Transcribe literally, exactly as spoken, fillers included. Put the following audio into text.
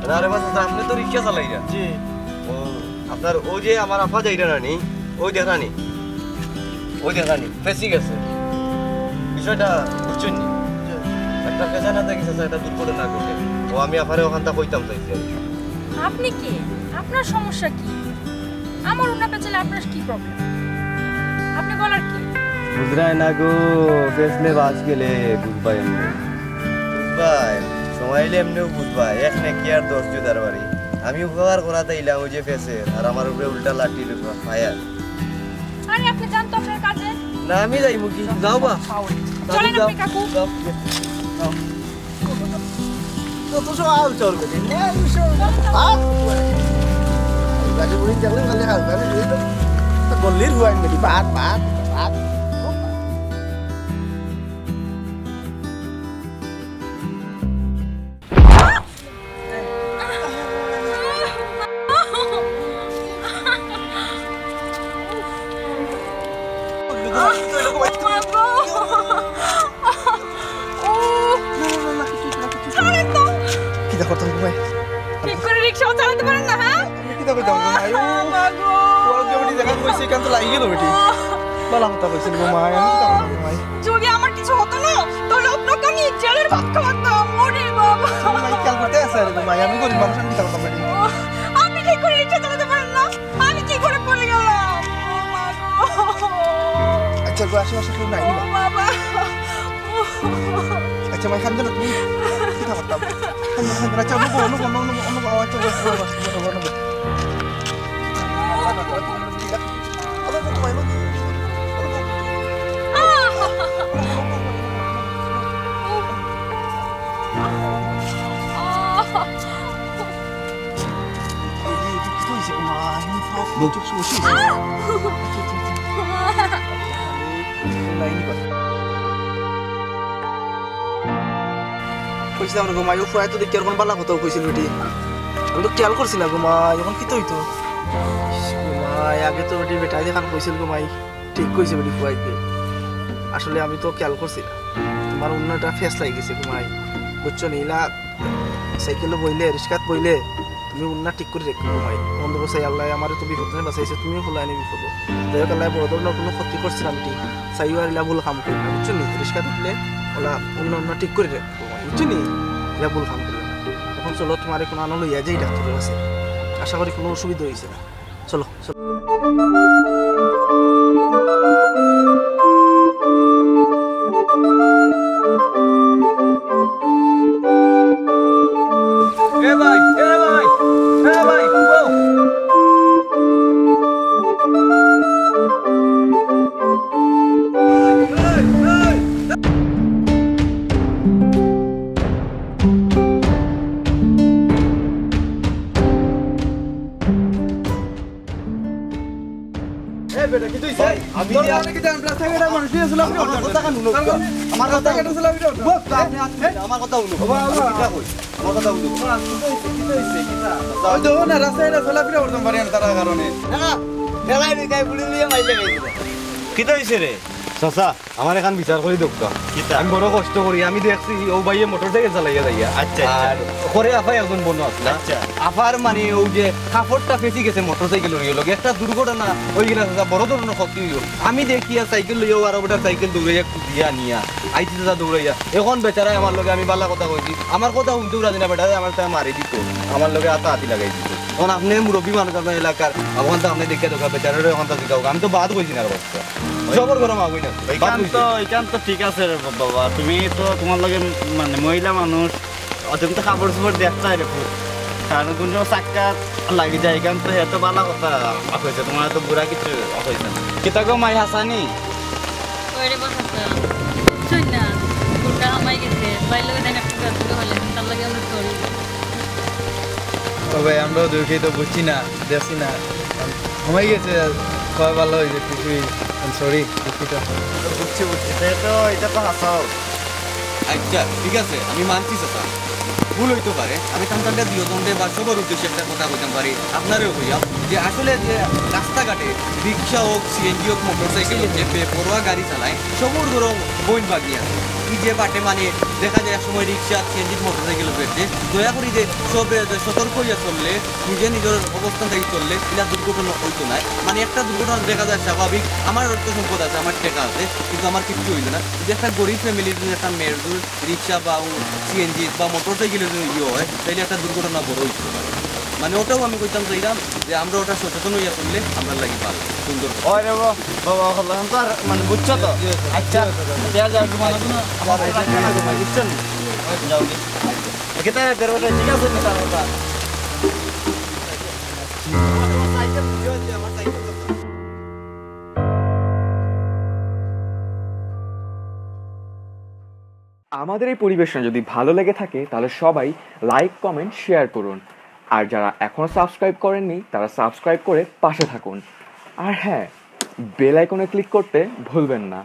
না রে বাস, আপনি তো রিক্সা চালাইরা। জি। ও, আপনার ওই যে আমার আফা যাইরা নানি, ওই দেখা নি, ওই দেখা নি, ফেসি গেছে। বিষয়টা বুঝছেন নি? একটা ফেসা না দেখি চাচা, এটা দুর্ঘটনা ঘটে। ও আমি আফারে ওখানটা কইতাম চাইছি আর কি। আপনি কি? আপনার সমস্যা কি? আমার উন্না পেঁচালে আপনার কি প্রবলেম? আপনি বলার কি? বুঝরায় না গো, ফেসলে বাস গেলে বুঝবায় এমনি। বুঝবায়, সময় আইলে এমনিও বুঝবায়। এক নাকি আর দশ জুতার বাড়ি। আমি উপকার করাতে আইলাম ওই যে ফেসের, আর আমার উপরে উল্টা লাঠি ফায়ার। আরে আপনি যান তো আপনার কাজে। না, আমি যাইমু কি? যাও বা। চলেন যাও, আপনি কাকু। যাও, যাও। যত সব আল চলবে রে, ন্যায় বিষয়। আর গাড়ি বুড়ি দেখলে মানে হালকা না, এই তো গল্লির হুয়াইন বেটি, বাদ, বাদ, বাদ। ছাড়েন তো। কিতা করতাম গো মাই? ঠিক করে রিক্সাও চালাতে পারেন না, হ্যাঁ? আমি কিতা করতাম গো মাই? ও, মা গো। ও আগে বেটি দেখা কইছে, কান তো লাগি গেল বেটি। বালা কথা কইছেন গো মাই, আমি কিতা করতাম গো মাই? যদি আমার কিছু হতো না, তাহলে আপনাকে আমি জেলের ভাত খাওয়াতাম। ওরে বাবা। মাই খেয়াল করতে আছে রে গো মাই, আমি গরিব মানুষ, আমি কিতা করতাম বেটি? ও, আপনি ঠিক করে রিক্সা চালাতে পারেন না? আমি কি করে পড়ে গেলাম? ও মা গো। আচ্ছা গো, আশেপাশে কেউ নাই নি বা? ও বাবা। আচ্ছা, মাই, কান্দো না তুমি। কিতা করতাম? কান্দো না, কান্দো না। আচ্ছা, অনুভব, অনুভব, অনুভব, অনুভব, আচ্ছা, অনুভব, অনুভব, অনুভব, অনুভব। কইছিলাম রে গো মাই, ও ফুয়ায় তো দেখি আর কোন বালা কথাও কইছিল বেটি। আমি তো খেয়াল করছি না গো মাই, এখন কিতা অইতো? ইস গো মাই, আগে তো বেটি বেটায় যেখান কইছিল গো মাই, ঠিক কইছে বেটি ফুয়াইতে। আসলে আমি তো খেয়াল করছি না। তোমার অন্য একটা ফেস লাগি গেছে গো মাই, বুঝছো নি? ইলা সাইকেলো বইলে, রিক্সাত বইলে, তুমি উন্না ঠিক করি রাখো গো মাই। বন্ধ বসাই আল্লাহ আমারে তো বিপদ থেকে বাঁচাইছে, তুমিও খোলা আনি বিপদ। যাই হোক, আল্লাহ বড় ধরনের কোনো ক্ষতি করছে না বেটি। চাইও আর ইলা ভুল কাম করি না, বুঝছো নি? রিক্সাত উঠলে ওলা উন্না উন্না ঠিক করি রাখো গো মাই, বুঝছো নি? ইলা ভুল কাম করি না। এখন চলো, তোমারে কোনো আনো লইয়া যাই ডাক্তারের কাছে। আশা করি কোনো অসুবিধা হইছে না। চলো, চলো। এ ভাই, এ ভাই, এ ভাই, ও। এ বেটা, কিতা অইছে? ভাই, আমি তোর যে কারণে কিতা আমরা রাস্তাঘাটে মানুষ নিয়ে আসলাম, আমার কথা কেন হুনো? আমার কথা কেন হুনো? ও, আপনি, আপনি, আমার কথা হুনো। বাবা, বাবা। কিতা কই? আমার কথা হুনো। বাবা, কিতা অইছে? কিতা অইছে? কিতা? ওই দেখো না, রাস্তায় এটা চলাফেরা করতাম পারি না তার কারণে। না, না, ঠেলাই নিতাই বুড়ি নিয়ে মাইলে গেছিল। কিতা অইছে রে? চাচা, আমার এখান বিচার করি দেউক্কা। কিতা? আমি বড় কষ্ট করি, আমি দেখছি ও ভাইয়ে মোটরসাইকেল চালাইয়া যাইয়া। আচ্ছা, আচ্ছা। আর ঘরে আফায় একজন বনো আছে না? আচ্ছা। আফার মানে ও যে কাপড়টা ফেসি গেছে মোটরসাইকেল লইয়া লগে, একটা দুর্ঘটনা অই গেলে চাচা, বড় ধরনের ক্ষতি অইলো। আমি দেখিয়া সাইকেল লইয়া ও আরো বেটার সাইকেল দৌড়াইয়া কুদিয়া নিয়া আইছি চাচা দৌড়াইয়া। এখন বেচারায় আমার লগে আমি বালা কথা কইছি, আমার কথা হুনতেও রাজি না বেটায়, আমার তাই মারি দিত, আমার লগে আতা আতি লাগাই দিত। এখন আপনি মুরব্বী মানুষ আপনার এলাকার, এখন তো আপনি দেখিয়া দেউক্কা বেচারারে এখন তো জিগাউক্কা, আমি তো বাদ কইছি না আর কথা। জবর গরম আগুন আছে। বাদ ইখান কইছি। তো, ইখান তো ঠিক আছে রে বাবা, তুমি তো তোমার লগে মানে মহিলা মানুষ, অতদিন তো কাপড় চোপড় দেখতায় রে খুব। কারণ কোন সময় চাক্কা লাগি যায়, ইখান তো এত বালা কথা কইছে, তোমার তো বুরা কিছু কইছে না। কিতা গো মাই হাসানি? ওই রে বাবা, বুঝছস না? বুড়া হামাই গেছে, ভাইর লগে দেখা করতে হলে, তার লগে আমরা চলি। ও ভাই, আমরাও দুঃখিত, বুঝছি না। দেখছি না, ঘুমাই গেছে, কয় ভালো হয়েছে কিছুই। সরি, দুঃখিত। বুঝছি, বুঝছি, তো এটা, এটা তো হাসাও। আচ্ছা, ঠিক আছে, আমি মানছি চাচা, ভুল হইতে পারে। আমি তান্তানটা দুইজনরে বা সবার উদ্দেশ্যে একটা কথা কইতাম পারি, আপনারেও কইয়া, যে আসলে যে রাস্তাঘাটে রিক্সা হোক, সিএনজি হোক, মোটরসাইকেল হোক, যে বেপরোয়া গাড়ি চালায়, সবর ধরো বইন বাগনি আছে। যে বাটে মানে দেখা যায় এক সময় রিক্সা, সিএনজি, মোটরসাইকেল বেড়ে, দয়া করি যে সবে যে সতর্ক হইয়া চললে, নিজে নিজের অবস্থান থেকে চললে, এটা দুর্ঘটনা হইতো না। মানে একটা দুর্ঘটনা দেখা যায় স্বাভাবিক, আমার অর্থ সম্পদ আছে, আমার টাকা আছে, কিন্তু আমার কিচ্ছু হইলো না। যদি একটা গরিব ফ্যামিলির যদি একটা মেয়ের যদি রিক্সা বা সিএনজি বা মোটরসাইকেলের যদি ইয়ে হয়, তাহলে একটা দুর্ঘটনা বড় হইতে পারে। মানে ওটাও আমি কইতাম চাইলাম যে আমরা ওটা সচেতন হইয়া চললে আমরা লাগি ভালো, সুন্দর। ওই রে বাবা, বাবা, হলাম তো আর, মানে, বুঝছো তো? আচ্ছা, দেয়া যায়, একটু মানা তো না, আমার সাথে রাখবে না, তোমার বুঝছো নি? যাও নি। একে তো দেড় বছর ঠিক আছে নি, তার কথা। আমাদের এই পরিবেশনা যদি ভালো লেগে থাকে, তাহলে সবাই লাইক, কমেন্ট, শেয়ার করুন। আর যারা এখনও সাবস্ক্রাইব করেননি, তারা সাবস্ক্রাইব করে পাশে থাকুন। আর হ্যাঁ, বেল আইকনে ক্লিক করতে ভুলবেন না।